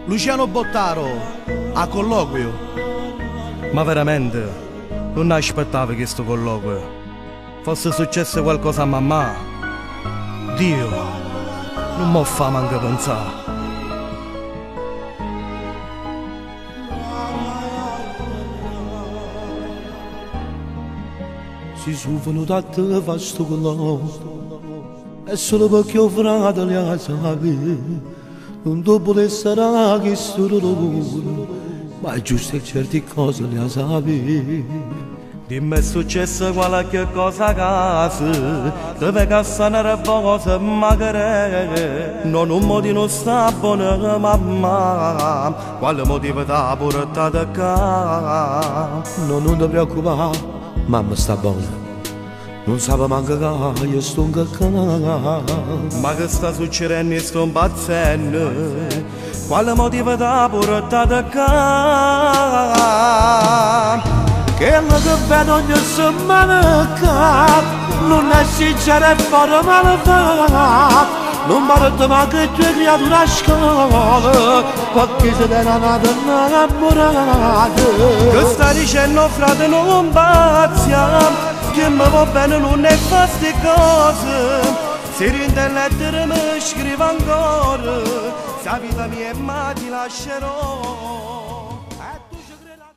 Luciano Bottaro, a colloquio. Ma veramente, nun aspettavo questo colloquio. Fosse successo qualcosa a mammà. Dio, nun m' 'o fa manco pensà. Si so' venuto a te fa sto colloquio è solo perché 'o frate l'ha sapè. Nun t' 'o putesse dà chisto dolore, ma è giusto che certe cose le 'a sapè. Dimme è successo qualche cosa a casa, te veco assai nervosa, ma che d'è? No, nun m' 'o dì nun sta bona mammà, quale motivo t'ha purtato ccà? No, nun te preoccupà, mamma sta bona. Nun sape manco ca io stongo ccà. Ma che sta succerenno io sto 'mpazzenno, quale motivo t'ha purtato ccà? Chello che vedo ogni semmana ccà nun è sincero è fore malefatta. Nun porta manco 'e due creature a scola pecché se tene n'ato 'nnammurato. Che sta dicenno 'o frate nun pazzià. Chi me vò bene nun 'e fa sti cose. Si dint' 'e lettere me scrive ancora, si 'a vita mia è ma ti lascerò.